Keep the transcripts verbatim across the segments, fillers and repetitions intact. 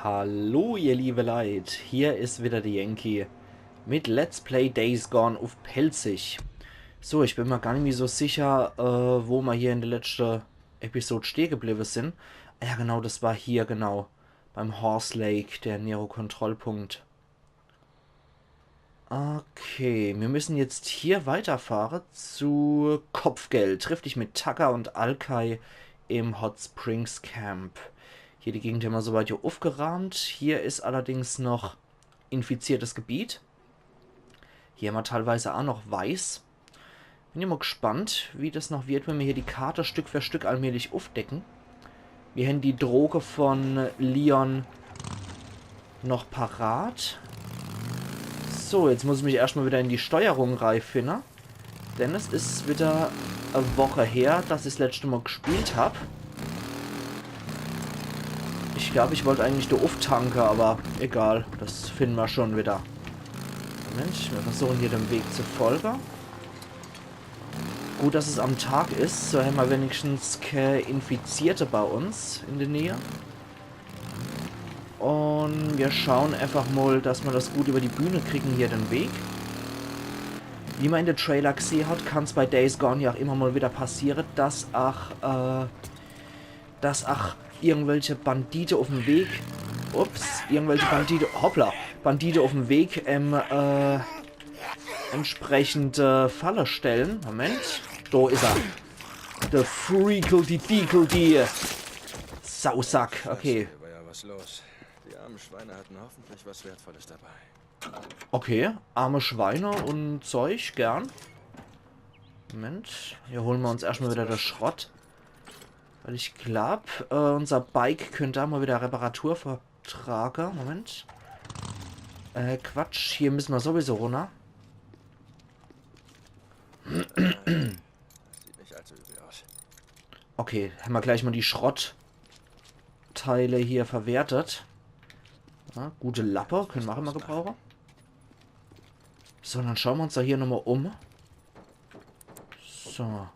Hallo ihr liebe Leit, hier is wieder de Yankee mit Let's Play Days Gone uff Pälzisch. So, ich bin mer gar nimmi so sicher, äh, wo mer hier in de letschte Episode stehe gebliwwe sin. Ja genau, das war hier, genau. Beim Horse Lake, de Nero-Kontrollpunkt. Okay, mir müssen jetzt hier weiterfahre zu Kopfgeld. Triff dich mit Tucker und Alkai im Hot Springs Camp. Hier die Gegend hämmer soweit jo uffgeraamt. Hier is allerdings noch infiziertes Gebiet. Hier hämmer teilweise aa noch Weiß. Bin ich mol gespannt, wie das noch wird, wenn mir hier die Karte Stück für Stück allmählich uffdecken. Mir hän die Droge von Leon noch parat. So, jetzt muss ich mich erscht mol wieder in die Steuerung reifinne. Denn es is wieder e Woche her, dass ich's letschte Mol gespielt hab. Ich glaub, ich wollt eigentlich do ufftanke, aber egal, das finden mer schon wieder. Moment, mir versuchen hier dem Weg zu folge. Gut, dass es am Tag is, so hämmer wenigstens kä Infizierte bei uns in de Nähe. Und mir schauen einfach mol, dass mer das gut über die Bühne kriegen hier, den Weg. Wie mer in de Trailer gsehe hat, kann's bei Days Gone ja auch immer mol wieder passiere, dass ach, äh, dass ach irgendwelche Bandite uff'm Weg, ups, irgendwelche Bandite, hoppla, Bandite uff'm Weg, ähm, äh, entsprechend, äh, Falle stellen. Moment, do is er. The Freakledy Deakledy. Sausack, okay. Hier war ja was los. Die armen Schweine hatten hoffentlich was Wertvolles dabei. Okay, arme Schweine und Zeug, gern. Moment, hier holen mer uns erscht mol wieder de Schrott. Weil ich glaub, äh, unser Bike könnt aa mol wieder Reparatur vertrage. Moment. Äh, Quatsch, hier müssen mer sowieso runner. Sieht nicht allzu übel aus. Okay, hämmer gleich mol die Schrottteile hier verwertet. Ja, gute Lappe, können mer aa immer gebrauche. So, dann schauen mer uns do hier nochmol um. So.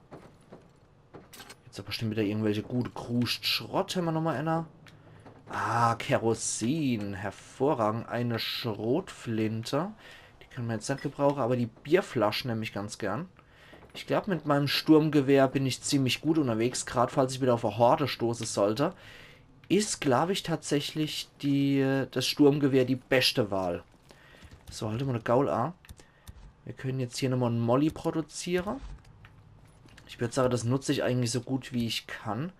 Jetzt hat bestimmt wieder irgendwelche gute Kruscht Schrott. Hämmer nochmol einer. Ah, Kerosin. Hervorragend. Eine Schrotflinte. Die können mer jetzt net gebrauche, aber die Bierflasch nemm ich ganz gern. Ich glaub, mit meinem Sturmgewehr bin ich ziemlich gut unterwegs, grad falls ich wieder auf e Horde stoße sollte. Is, glaub ich, tatsächlich die, das Sturmgewehr die beschte Wahl. So, halt mol de Gaul a. Mir können jetzt hier nochmol en Molly produziere. Ich würd sage, das nutz ich eigentlich so gut wie ich kann.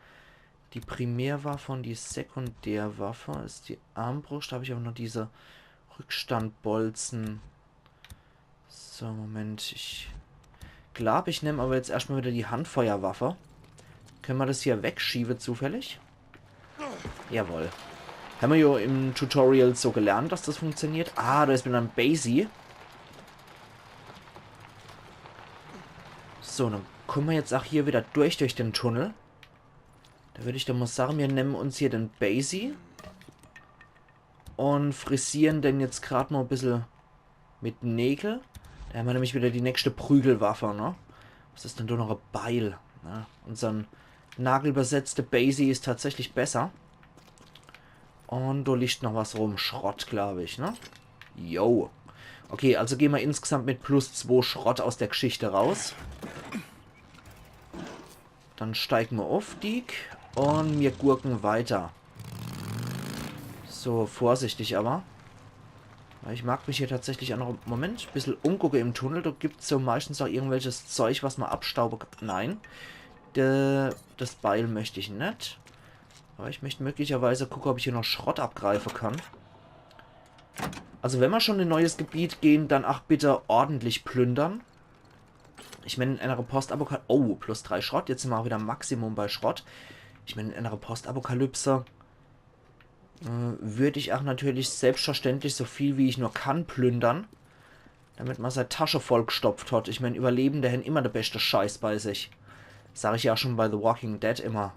Die Primärwaffe und die Sekundärwaffe is die Armbruscht. Do hab ich aber noch diese Rückstandbolzen. So, Moment, ich glaub, ich nemm aber jetzt erscht mol wieder die Handfeuerwaffe. Können mer das hier wegschiewe zufällig? Jawohl. Hämmer jo im Tutorial so gelernt, dass das funktioniert. Ah, do is wieder en Basie. So, dann kommen mer jetzt ach hier wieder durch, durch den Tunnel. Do würd ich dann mol sage, mir nemmen uns hier den Basie und frisieren den jetzt grad mol e bissel mit Nägel. Do hämmer nämlich wieder die nächste Prügelwaffe, ne? Was is dann do noch e Beil? Ne? Unsern nagelbesetzte Basie is tatsächlich besser. Und do liegt noch was rum. Schrott, glaub ich, ne? Jo. Okay, also gehn mer insgesamt mit plus zwo Schrott aus der Geschichte raus. Dann steigen mer uff, Deek. Und mir gurken weiter. So, vorsichtig aber. Weil ich mag mich hier tatsächlich ach noch, Moment, e bissel umgucke im Tunnel. Do gibt's so meistens ach irgendwelches Zeug, was mer abstaube kann. Nein. De, das Beil möcht ich net. Aber ich möcht möglicherweise gucke, ob ich hier noch Schrott abgreife kann. Also wenn mer schon in e neues Gebiet gehn, dann ach bitte ordentlich plündern. Ich mein, in enere Postapokalypse... Oh, plus drei Schrott. Jetzt sin mer ach wieder Maximum bei Schrott. Ich mein, in enere Postapokalypse, äh, würd ich ach natürlich selbstverständlich so viel wie ich nur kann plündern, damit mer sei Tasche vollgestopft hat. Ich mein, Überlebende hän immer de beschte Scheiß bei sich. Sag ich ja schon bei The Walking Dead immer.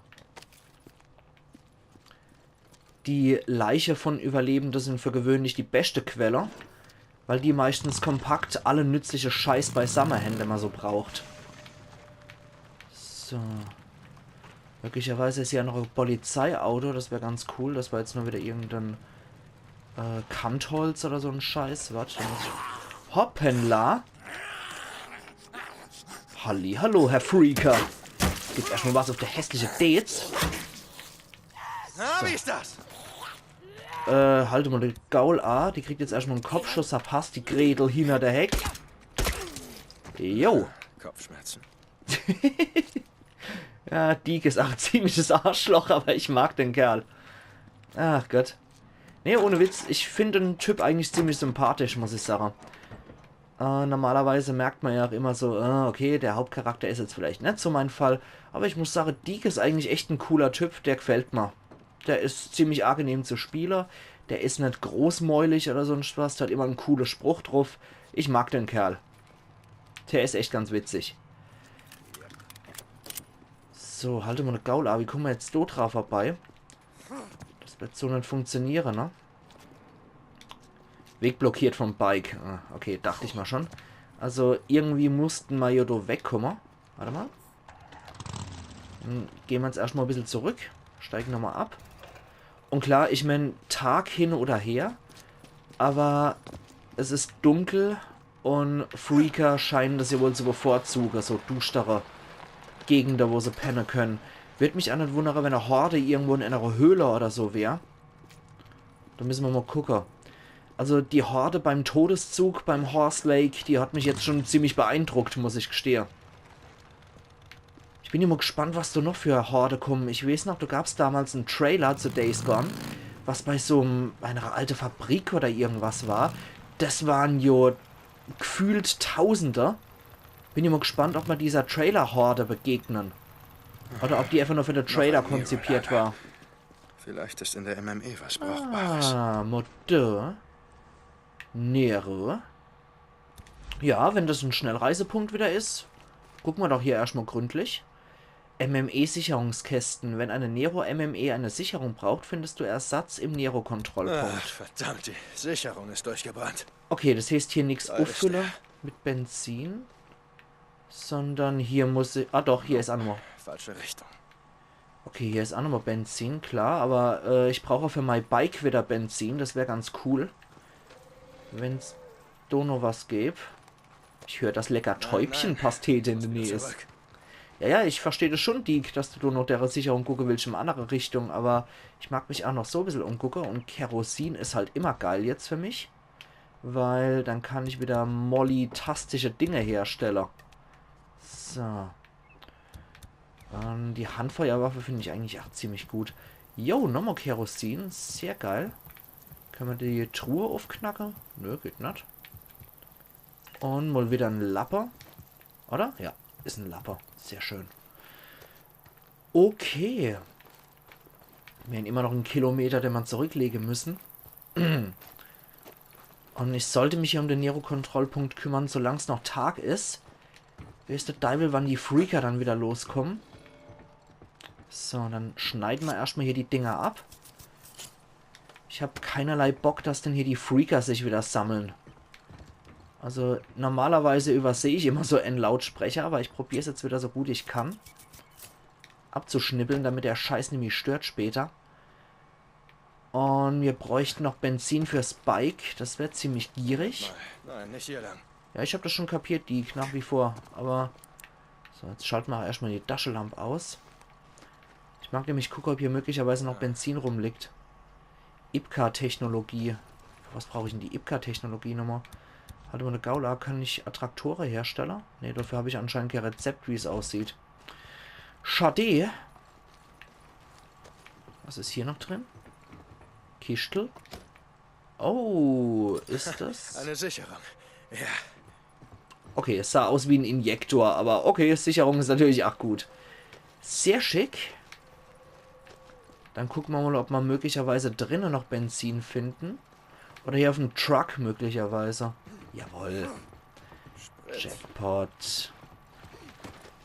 Die Leiche von Überlebende sin für gewöhnlich die beschte Quelle, weil die meistens kompakt alle nützliche Scheiß beisamme hän, den mer so braucht. So. Möglicherweise is hier noch e Polizeiauto, das wär ganz cool. Das war jetzt nur wieder irgendein äh, Kantholz oder so en Scheiß. Wart, da muss ich. Hoppala! Halli, hallo, Herr Freaker! Gibt's erschmal was uff de hässliche Deez? Na, wie is das? Äh, halt mol de Gaul a. Die kriegt jetzt erschmal en Kopfschuss verpasst, die Gretel hinner de Heck. Jo. Kopfschmerzen. Ja, Deek is ach e ziemliches Arschloch, aber ich mag den Kerl. Ach Gott. Nee, ohne Witz, ich find den Typ eigentlich ziemlich sympathisch, muss ich sage. Äh, normalerweise merkt ma ja ach immer so, äh, okay, der Hauptcharakter is jetzt vielleicht net so mein Fall, aber ich muss sage, Deek is eigentlich echt en cooler Typ, der gfällt ma. Der is ziemlich angenehm zu spiele, der is net großmäulig oder sonst was, der hat immer en coole Spruch druff. Ich mag den Kerl. Der is echt ganz witzig. So, halt mol de Gaul a. Wie kumme ma jetzt do dra vorbei? Das wird so net funktioniere, ne? Weg blockiert vom Bike. Ah, okay, dacht ich ma schon. Also irgendwie mussten ma jo do wegkumme. Wart mol. Dann gehn ma jetzt erschmal e bissel zurück. Steigen nochmal ab. Und klar, ich mein, Tag hin oder her, aber es is dunkel und Freaker scheinen das ja wohl zu bevorzuge, so duschtere Gegende, wo se penne können. Würd mich ach net wundere, wenn e Horde irgendwo in einer Höhle oder so wär. Da müsse ma mal gucke. Also die Horde beim Todeszug, beim Horse Lake, die hat mich jetzt schon ziemlich beeindruckt, muss ich gestehe. Ich bin ja mal gespannt, was do noch für Horde kommen. Ich weiß noch, do gab's damals en Trailer zu Days Gone, was bei so em, bei einer alte Fabrik oder irgendwas war. Das waren jo gefühlt Tausende. Bin ja mal gespannt, ob ma dieser Trailer-Horde begegnen. Oder ob die einfach nur für den Trailer konzipiert war. Vielleicht ist in der M M E was Brauchbares. Ah, Motto. Nero. Ja, wenn das en Schnellreisepunkt wieder is, gucke ma doch hier erschmal gründlich. M M E-Sicherungskästen. Wenn eine Nero M M E eine Sicherung braucht, findest du Ersatz im Nero-Kontrollpunkt. Ach, verdammt, die Sicherung ist durchgebrannt. Okay, das heißt hier nix Da ist uffülle mit Benzin. Sondern hier muss ich. Ah doch, hier is ach nochmal. Falsche Richtung. Okay, hier is ach nochmal Benzin, klar, aber äh, ich brauche für mein Bike wieder Benzin, das wär ganz cool. Wenn's do noch was gäb. Ich hör, dass lecker Täubchenpastete in der Nähe is. Zurück. Ja, ja, ich versteh das schon, Deek, dass du do noch der Sicherung gucke willst in andere Richtung, aber ich mag mich ach noch so e bissel umgucke und Kerosin is halt immer geil jetzt für mich, weil dann kann ich wieder molly-tastische Dinge herstelle. So. Ähm, die Handfeuerwaffe find ich eigentlich ach ziemlich gut. Jo, nochmal Kerosin, sehr geil. Könne ma die Truhe ufknacke? Nö, geht net. Und mal wieder en Lappe. Oder? Ja, is en Lappe. Sehr schön. Okay. Mir hän immer noch en Kilometer, den ma zurücklege müssen. Und ich sollte mich hier um den Nero-Kontrollpunkt kümmern, solang's noch Tag is. Weiß de Deiwel, wann die Freaker dann wieder loskommen. So, dann schneide ma erschmal hier die Dinger ab. Ich hab keinerlei Bock, dass dann hier die Freaker sich wieder sammeln. Also normalerweise überseh ich immer so en Lautsprecher, aber ich probier's jetzt wieder so gut ich kann abzuschnibbeln, damit der Scheiß nämlich stört später. Und mir bräuchten noch Benzin fürs Bike. Das wär ziemlich gierig. Nein, nicht hier lang. Ja, ich hab das schon kapiert, Deek, nach wie vor. Aber so, jetzt schalte ma erschmal die Taschelamp aus. Ich mag nämlich gucke, ob hier möglicherweise noch Benzin rumliegt. Ipka-Technologie. Für was brauch ich denn die Ipka-Technologie nochmal? Halt mol, de Gaul a, kann ich Attraktore herstelle? Nee, dafür hab ich anscheinend kein Rezept, wie's aussieht. Schade. Was is hier noch drin? Kischtel. Oh, is das? Eine Sicherung. Ja. Okay, es sah aus wie en Injektor, aber okay, Sicherung is natürlich ach gut. Sehr schick. Dann gucke ma mal, ob ma möglicherweise drinne noch Benzin finden. Oder hier uff'm Truck möglicherweise. Jawohl. Jackpot.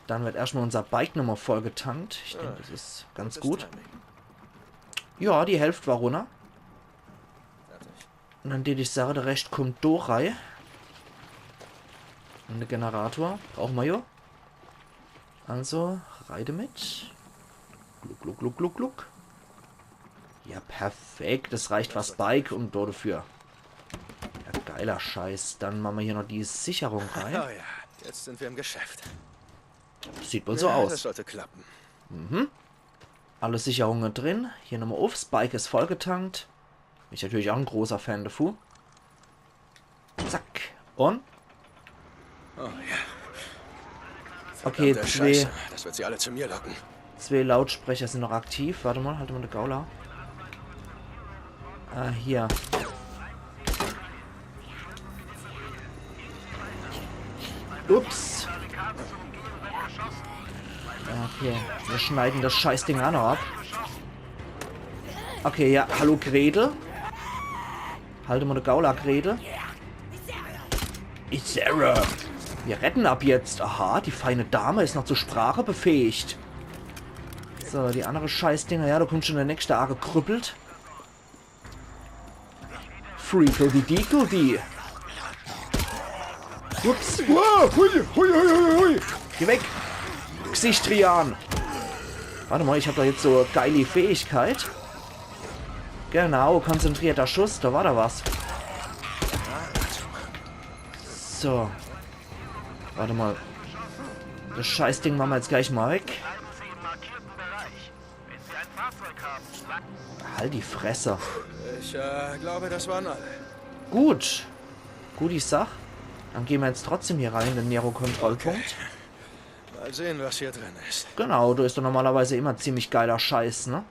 Dann wird erschmal unser Bike nochmal vollgetankt. Ich denk, das is ganz gut. Ja, die Hälft war runner. Und dann deet ich sage, de Rescht kummt do rei. Und de Generator brauche ma jo. Also, rei demit. Gluck, gluck, gluck, gluck, gluck. Ja, perfekt. Das reicht fürs Bike und dafür. Ja, geiler Scheiß. Dann mache mer hier noch die Sicherung rein. Oh ja, jetzt sind wir im Geschäft. Sieht wohl so Ja, aus. Das sollte klappen. Alle Sicherungen drin. Hier nochmal uff. Das Bike is vollgetankt. Bin ich natürlich auch ein großer Fan davon. Zack. Und? Oh ja. Okay, Der zwei, Scheiße. Das wird sie alle zu mir locken. zwei Lautsprecher sind noch aktiv. Warte mal, halt mal de Gaul a. Ah, hier. Ups. Okay, wir schneiden das Scheißding auch noch ab. Okay, ja, hallo Gretel. Halt mal de Gaul a, Gretel. Isera. Wir retten ab jetzt. Aha, die feine Dame ist noch zur Sprache befähigt. So, die andere Scheißdinger. Ja, da kommt schon der nächste angekrüppelt. Freakledy Deakledy. Ups. Wow, hui, hui, hui, hui, hui. Geh weg. Gesichtrian. Warte mal, ich hab da jetzt so geile Fähigkeit. Genau, konzentrierter Schuss, da war da was. So. Warte mal. Das Scheißding machen wir jetzt gleich mal weg. Halt die Fresse. Ich äh, glaube, das waren alle. Gut. Gute Sach. Dann gehen wir jetzt trotzdem hier rein in den Nero-Kontrollpunkt. Mal sehen, was hier drin ist. Genau, da ist doch normalerweise immer ziemlich geiler Scheiß, ne?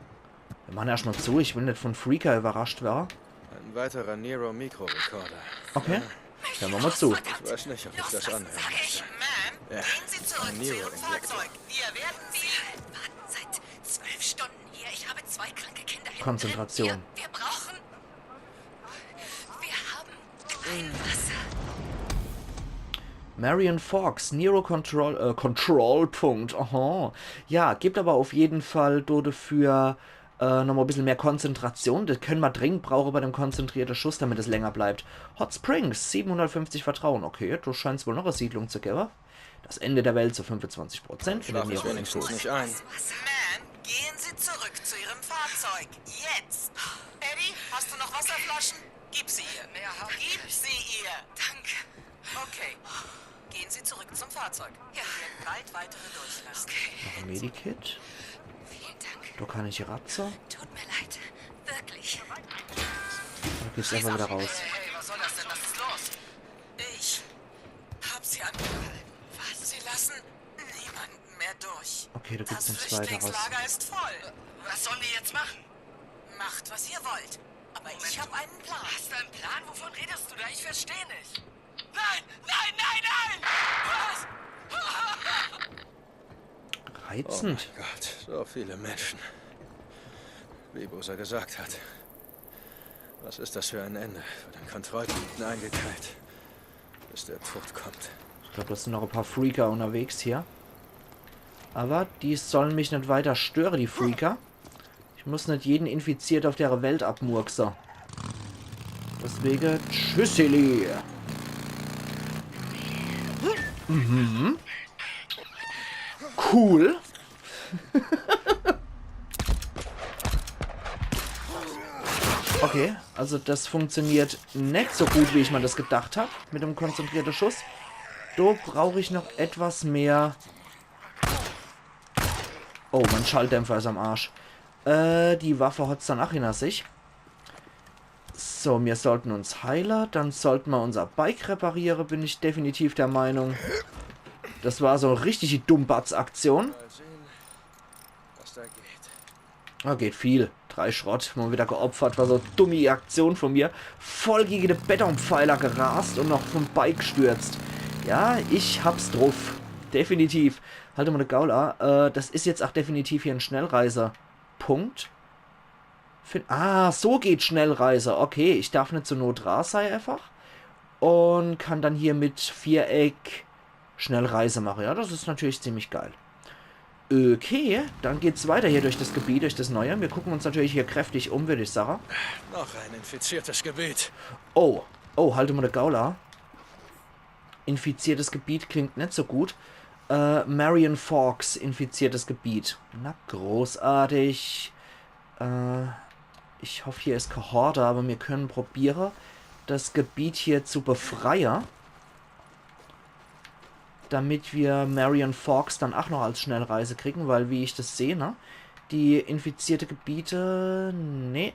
Wir machen erstmal zu, ich will nicht von Freaker überrascht werden. Ein weiterer Nero-Mikrorekorder. Okay. Hören wir mal zu. Ich weiß nicht, ob ich das anhören möchte. Ma'am, gehen Sie zurück zu Ihrem Fahrzeug. Wir werden Sie. Sie warten seit zwölf Stunden hier. Ich habe zwei kranke Kinder hinten Konzentration. Drin. Wir, wir brauchen. Wir haben kein Wasser. Marion Fox, Nero Control, äh, Kontrollpunkt. Aha. Ja, gibt aber auf jeden Fall do dafür äh, nochmal ein bisschen mehr Konzentration. Das können wir dringend brauchen bei dem konzentrierten Schuss, damit es länger bleibt. Hot Springs, siebenhundertfünfzig Vertrauen. Okay, da scheint's wohl noch eine Siedlung zu geben. Das Ende der Welt zu fünfundzwanzig Prozent in der Schlaf ich Nähe. wenigstens nicht ein. Ma'am, gehen Sie zurück zu Ihrem Fahrzeug. Jetzt. Eddie, hast du noch Wasserflaschen? Gib sie ihr. Gib sie ihr. Danke. Okay. Gehen Sie zurück zum Fahrzeug. Ja. Wir werden bald weitere durchlassen. Noch ein Medikit. Vielen Dank. Da kann ich Ratze. Tut mir leid. Wirklich. Da geht's einfach wieder raus. Hey, was soll das denn? Was ist los? Ich hab sie angehalten. Was? Sie lassen niemanden mehr durch. Okay, da gibt's Das noch zwei daraus. Flüchtlingslager ist voll. Was sollen die jetzt machen? Macht, was ihr wollt. Aber ich hab einen Plan. Hast du einen Plan? Wovon redest du da? Ich verstehe nicht. Nein, nein, nein, nein! Was? Oh Reizend. Gott, so viele Menschen. Wie Boozer gesagt hat. Was ist das für ein Ende? Vor den Kontrollpunkten eingekeilt. Bis der Tod kommt. Ich glaube, da sind noch ein paar Freaker unterwegs hier. Aber die sollen mich nicht weiter stören, die Freaker. Ich muss nicht jeden Infizierten auf der Welt abmurksen. Deswegen, tschüssili. Mhm. Cool. Okay, also das funktioniert nicht so gut, wie ich mir das gedacht habe, mit dem konzentrierten Schuss. Da brauche ich noch etwas mehr. Oh, mein Schalldämpfer ist am Arsch. Äh, die Waffe hat's dann auch hinter sich. So, wir sollten uns heilen. Dann sollten wir unser Bike reparieren, bin ich definitiv der Meinung. Das war so eine richtige Dummbatz-Aktion. Mal sehen, was da geht. Da geht viel. Drei Schrott, mal wieder geopfert. War so eine dumme Aktion von mir. Voll gegen den Betonpfeiler gerast und noch vom Bike gestürzt. Ja, ich hab's drauf. Definitiv. Halt mal de Gaul a. Äh, das ist jetzt auch definitiv hier ein Schnellreisepunkt. Fin- ah, so geht Schnellreise. Okay, ich darf nicht zur Not rar sei einfach. Und kann dann hier mit Viereck Schnellreise machen. Ja, das ist natürlich ziemlich geil. Okay, dann geht's weiter hier durch das Gebiet, durch das neue. Wir gucken uns natürlich hier kräftig um, würde ich sagen. Noch ein infiziertes Gebiet. Oh, oh, halt mal de Gaul a. Infiziertes Gebiet klingt nicht so gut. Äh, Marion Forks, infiziertes Gebiet. Na, großartig. Äh, ich hoff, hier is kä Horde, aber mir können probiere, das Gebiet hier zu befreie. Damit mir Marion Forks dann ach noch als Schnellreise kriegen, weil, wie ich das seh, ne, die infizierte Gebiete, nee.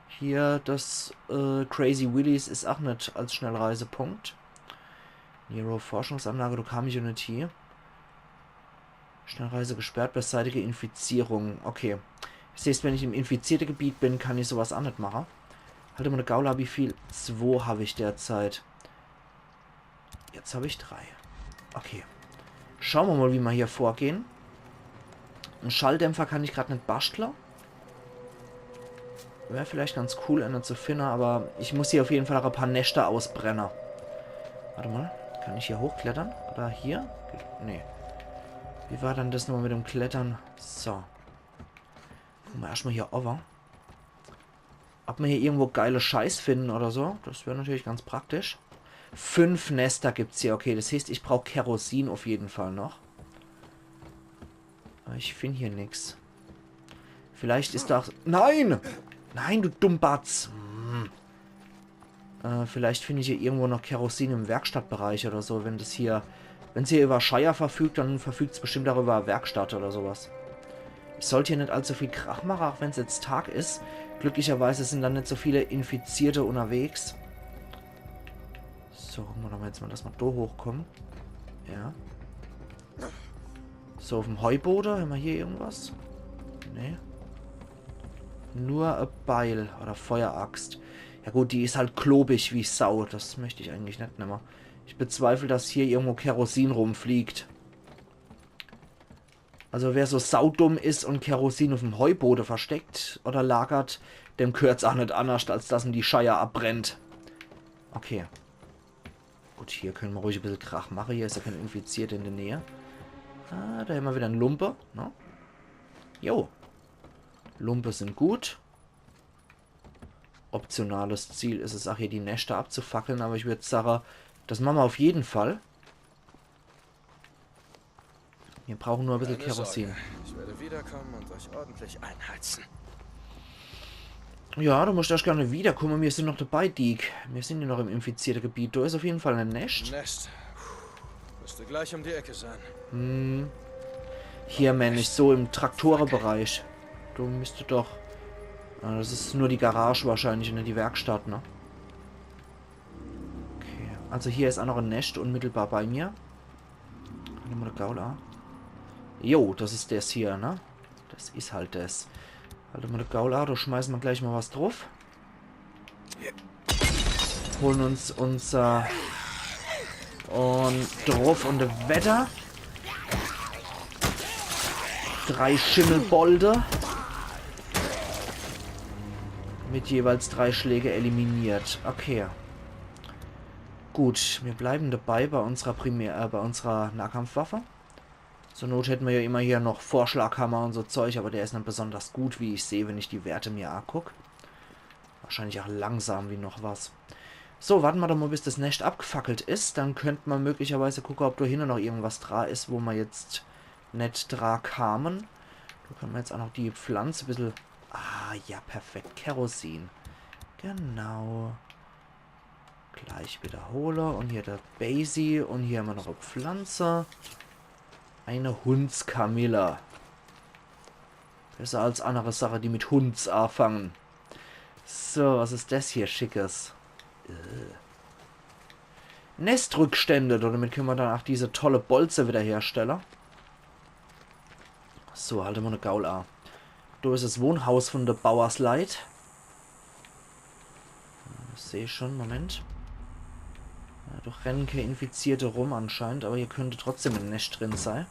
Hier das, äh, Crazy Willies is ach net als Schnellreisepunkt. Nero Forschungsanlage, Dokami Unity. Schnellreise gesperrt, beseitige Infizierung. Okay. Das heißt, wenn ich im infizierte Gebiet bin, kann ich sowas ach net mache. Halt mol de Gaul a, wie viel? Zwo hab ich derzeit. Jetzt hab ich drei. Okay. Schaue mer mol, wie mer hier vorgehen. En Schalldämpfer kann ich grad net baschtle. Wär vielleicht ganz cool, eener zu finne, aber ich muss hier auf jeden Fall noch e paar Neschter ausbrenne. Wart mol, kann ich hier hochklettere? Oder hier? Nee. Wie war dann das nochmol mit dem Klettere? So. Gucke mer erschtmol hier owwe. Ob mer hier irgendwo geile Scheiß finden oder so, das wär natürlich ganz praktisch. Fünf Neschter gibt's hier, okay. Das heißt, ich brauch Kerosin auf jeden Fall noch. Aber ich find hier nix. Vielleicht is da... Nein! Nein, du Dummbatz! Hm. Äh, vielleicht find ich hier irgendwo noch Kerosin im Werkstattbereich oder so, wenn das hier, wenn's hier über Scheier verfügt, dann verfügt's bestimmt auch über Werkstatt oder sowas. Ich sollt hier net allzu viel Krach mache, auch wenn's jetzt Tag is. Glücklicherweise sind dann net so viele Infizierte unterwegs. So, gucke mer doch jetzt mol, dass mer do hochkommen. Ja. So, auf'm Heubode, hämmer hier irgendwas? Nee. Nur e Beil oder Feueraxt. Ja gut, die is halt klobig wie Sau. Das möcht ich eigentlich net nemme. Ich bezweifel, dass hier irgendwo Kerosin rumfliegt. Also wer so saudumm is und Kerosin auf'm Heubode versteckt oder lagert, dem gehört's ach net annerscht, als dass em die Scheier abbrennt. Okay. Gut, hier können mer ruhig e bissel Krach mache. Hier is ja kein Infizierter in der Nähe. Ah, do hämmer wieder en Lumpe, ne? Jo. Lumpe sind gut. Optionales Ziel is es ach, hier die Neschter abzufackeln, aber ich würd sage, das mache mer auf jeden Fall. Mir brauchen nur e bissel Kerosin. Keine Sorge. Ich werde wiederkommen und euch ordentlich einheizen. Ja, du muscht erscht gar net wiederkomme, mir sind noch dabei, Deek. Mir sind ja noch im infizierten Gebiet. Do is auf jeden Fall e Nescht. Nescht. Müsste gleich um die Ecke sein. Hm. Hier, Mensch, so im Traktorebereich. Do müsst doch... Ah, das is nur die Garage wahrscheinlich und net die Werkstatt, ne? Okay, also hier is ach noch e Nescht unmittelbar bei mir. Halt mol de Gaul a. Jo, das is des hier, ne? Das is halt des. Halt mol de Gaul a, do schmeiße mer gleich mol was druff. Holen uns unser... Und druff und weiter. Drei Schimmelbolde. Mit jeweils drei Schläge eliminiert. Okay. Gut, mir bleiben dabei bei unserer Primär-, äh, bei unserer Nahkampfwaffe. Zur Not hätte mer ja immer hier noch Vorschlaghammer und so Zeug, aber der is net besonders gut, wie ich seh, wenn ich die Werte mir aguck. Wahrscheinlich ach langsam wie noch was. So, warte mer doch mol, bis das Nescht abgefackelt is. Dann könnt mer möglicherweise gucke, ob do hinne noch irgendwas dra is, wo mer jetzt net dra kamen. Do könne mer jetzt ach noch die Pflanze e bissel... Ah, ja, perfekt. Kerosin. Genau. Gleich wiederhole. Und hier de Basie. Und hier hämmer noch e Pflanze. E Hundskamille. Besser als annere Sache, die mit Hunds afangen. So, was is das hier Schickes? Äh. Nestrückstände. Damit könne mer dann ach diese tolle Bolze wiederherstelle. So, halt mol de Gaul a. Do is das Wohnhaus von de Bauersleit. Ich seh schon, Moment. Ja, doch renne kä Infizierte rum anscheinend, aber hier könnt trotzdem e Nescht drin sei.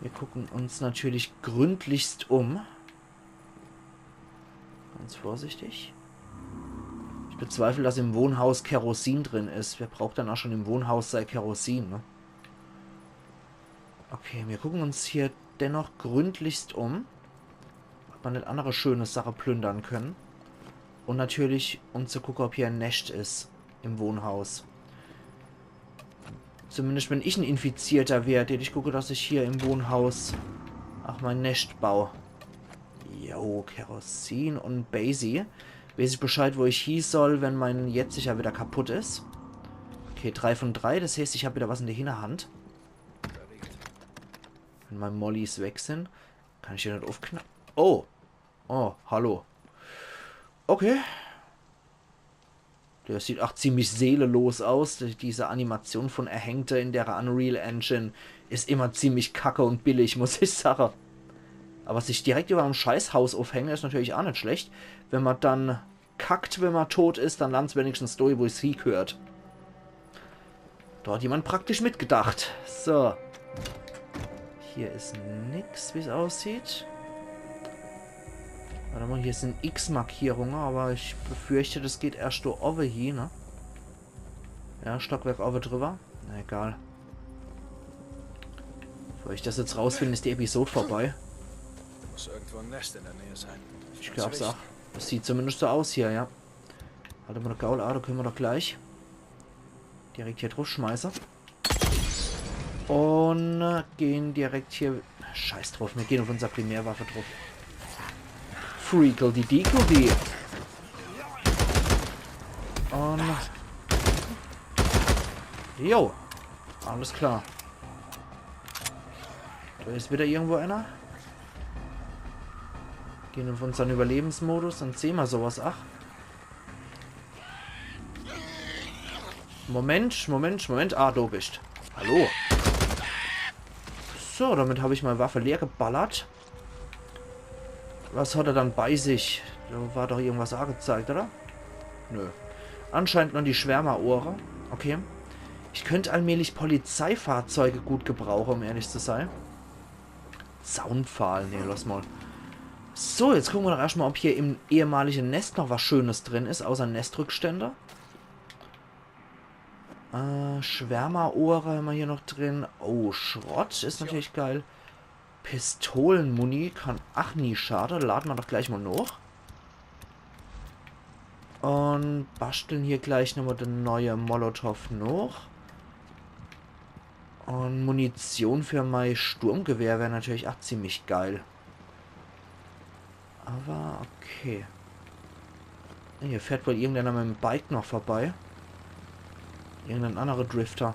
Mir gucken uns natürlich gründlichst um. Ganz vorsichtig. Ich bezweifle, dass im Wohnhaus Kerosin drin is. Wer braucht dann ach schon im Wohnhaus sei Kerosin, ne? Okay, mir gucken uns hier dennoch gründlichst um, ob mer net annere schöne Sache plündern könne. Und natürlich, um zu gucke, ob hier e Nescht is im Wohnhaus. Zumindest wenn ich en Infizierter wär, dät ich gucke, dass ich hier im Wohnhaus ach mein Nescht bau. Jo, Kerosin un Basie. Weeß ich Bescheid, wo ich hie soll, wenn mein jetziger wieder kaputt is. Okay, drei von drei, das heeßt, ich hab wieder was in de Hinnerhand. Wenn mei Mollys weg sin, kann ich hier net uffknappe. Oh. Oh, hallo. Okay. Der sieht ach ziemlich seelelos aus. Die, diese Animation von Erhängte in der Unreal Engine is immer ziemlich kacke un billig, muss ich sage. Aber sich direkt über em Scheißhaus uffhänge is natürlich ach net schlecht. Wenn ma dann kackt, wenn ma tot is, dann landet's wenigstens do, wo's hiegehört. Do hat jemand praktisch mitgedacht. So. Hier is nix, wie's aussieht. Wart emol, hier sin X-Markierunge, aber ich befürchte, das geht erscht do owwe hie, ne? Ja, Stockwerk owwe drüber. Na egal. Bevor ich das jetzt rausfinde, is die Episode vorbei. Muss irgendwo ein Nest in der Nähe sein. Ich glaab's ach. Das sieht zumindest so aus hier, ja. Halt emol de Gaul a, do könne ma doch gleich direkt hier druffschmeiße. Un äh, gehn direkt hier. Scheiß druff, mir gehn uff unser Primärwaffe druff. Freakledy Deakledy. Un. Jo. Alles klar. Do is wieder irgendwo einer. Gehn uff unsern Überlebensmodus, dann sehn ma sowas. Ach. Moment, Moment, Moment. Ah, do bist. Hallo. So, damit hab ich mei Waffe leer geballert. Was hat er dann bei sich? Do war doch irgendwas agezeigt, oder? Nö. Anscheinend nur die Schwärmerohre. Okay. Ich könnt allmählich Polizeifahrzeuge gut gebrauche, um ehrlich zu sei. Zaunpfahl, nee, lass mal. So, jetzt gucke ma doch erscht mal, ob hier im ehemalige Nest noch was Schönes drin is, außer Nestrückstände. Äh, Schwärmerohre hämmer hier noch drin. Oh, Schrott is natürlich geil. Pistolenmuni kann ach nie schade. Lade ma doch gleich mal noch. Un basteln hier gleich nochmal de neue Molotow noch. Un Munition für mei Sturmgewehr wär natürlich ach ziemlich geil. Aber okay. Hier fährt wohl irgendeiner mit em Bike noch vorbei. Irgendein anderer Drifter.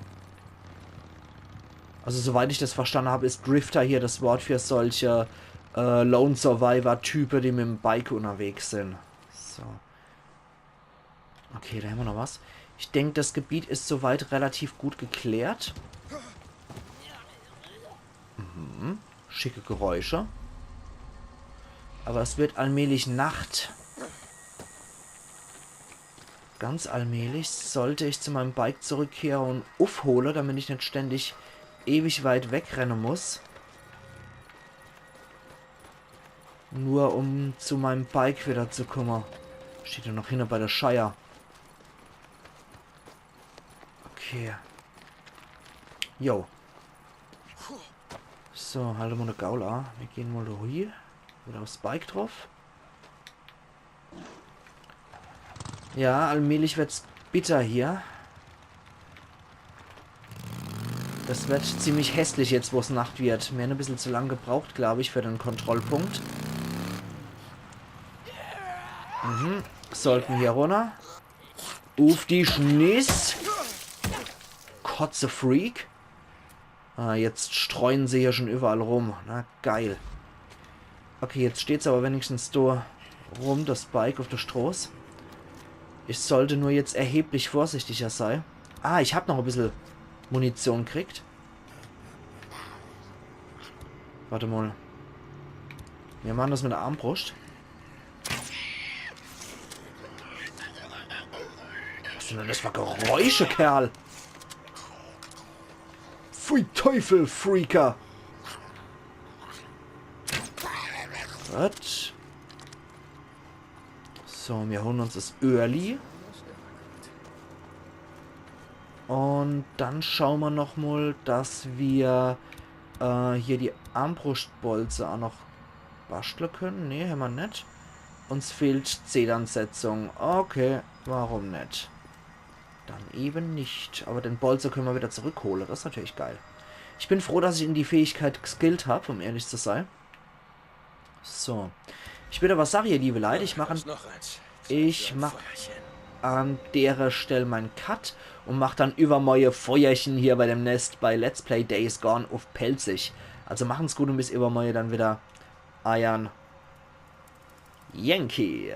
Also soweit ich das verstanden hab, is Drifter hier das Wort für solche äh, Lone Survivor-Type, die mit em Bike unterwegs sin. So. Okay, do hämmer noch was. Ich denk, das Gebiet is soweit relativ gut geklärt. Mhm. Schicke Geräusche. Aber es wird allmählich Nacht. Ganz allmählich sollt ich zu meim Bike zurückkehre un uffhole, damit ich net ständig ewig weit wegrenne muss. Nur um zu meim Bike wieder zu kumme. Steht ja noch hinne bei der Scheier. Okay. Jo. So, halt mal de Gaul a. Mir gehn mal do hie. Wieder aufs Bike druff. Ja, allmählich wird's bitter hier. Das wird ziemlich hässlich jetzt, wo's Nacht wird. Mir hän e bissel zu lang gebraucht, glaub ich, für den Kontrollpunkt. Mhm. Sollten hier runner. Uff die Schniss. Kotze-Freak. Ah, jetzt streuen se hier schon überall rum. Na, geil. Okay, jetzt steht's aber wenigstens do rum, das Bike uff der Stroß. Ich sollt nur jetzt erheblich vorsichtiger sei. Ah, ich hab noch e bissel Munition kriegt. Wart mal. Mir machen das mit der Armbruscht. Was sind denn das für Geräusche, Kerl? Pfui Teufel, Freaker! Gut. So, mir holen uns das Öhrli. Und dann schauen wir noch mal, dass wir äh, hier die Armbrustbolze auch noch bastle können. Nee, hämmer net. Uns fehlt Zähnansetzung. Okay, warum net? Dann eben net. Awwer de Bolze kenne mer widder zurückhole. Des is natürlich geil. Ich bin froh, dass ich in die Fähigkeit geskillt hab, um ehrlich zu sei. So. Ich würd awwer sage, ihr liebe Leit, ich mach an, Noch eins. ich mach an dere Stell mein Cut un mach dann iwwermorje Feuerche hier bei dem Nest bei Let's Play Days Gone uff Pälzisch. Also machen's gut un bis iwwermorje dann widder. Eiern Yankee.